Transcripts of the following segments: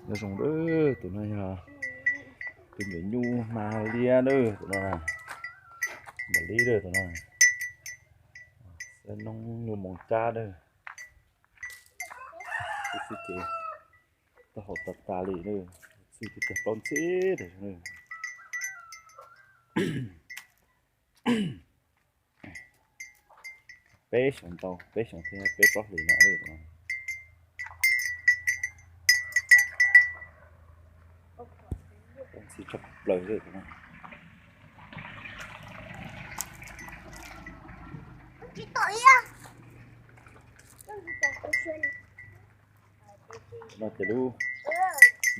Nyob zoo, tus no yog tus nyuam nyuj hma liab na, tus no na, npam li na tus no. Xab noob lub moos cab na. Xwb ces taub hau tas tas li na, txwj tib tag plaub ntxhib tas na. Peb xyoos ntau, peb xyoos thiab peb plaub hlis no. Ntxhib tshaj plaws li. No ces lub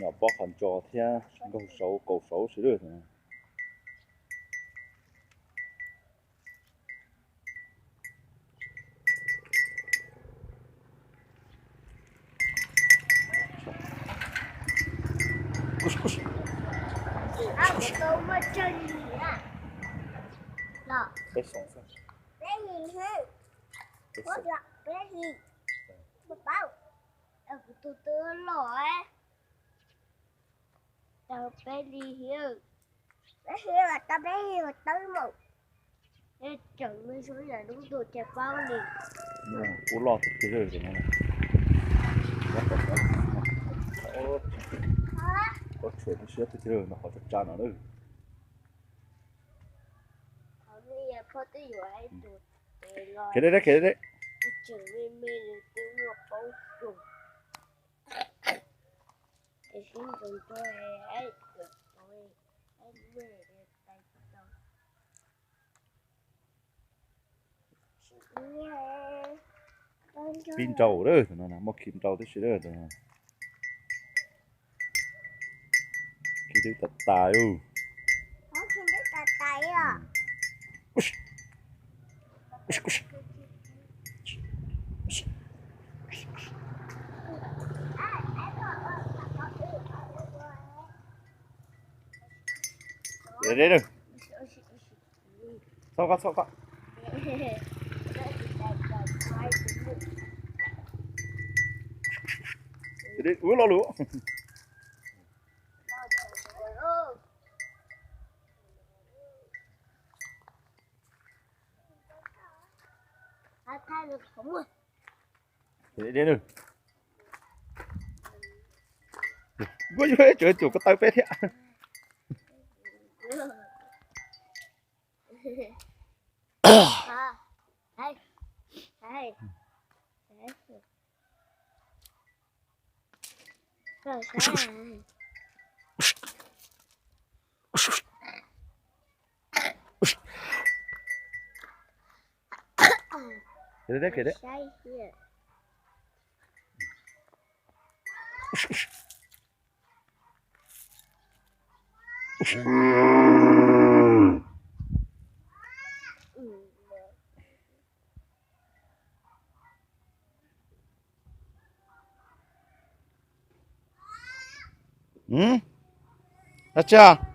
nyom pob qhov ntsos thiab nkaug saud kaus saud xwb lawm. Peb xyoos xwb. Peb xyoos. Kuv tus twb loj, tau peb hlis thiab. Peb hlis los tau peb hlis los tau mus. Tseem me zoo yam lub ntuj ces paub li. Kuj loj tiag tiag li no. Kuj tshuav lub siab tiag tiag no qhov tsa tsa no na. Kev deb deb, kev deb deb. Pib nrau lawm, tus no muaj khi nrau tib si lawm tus no. Khi twb tas tas li. Txhob koj, txhob koj. Ua lo lus. Ua yuav tsum cuam ko taw peb thiab. Dab tsi?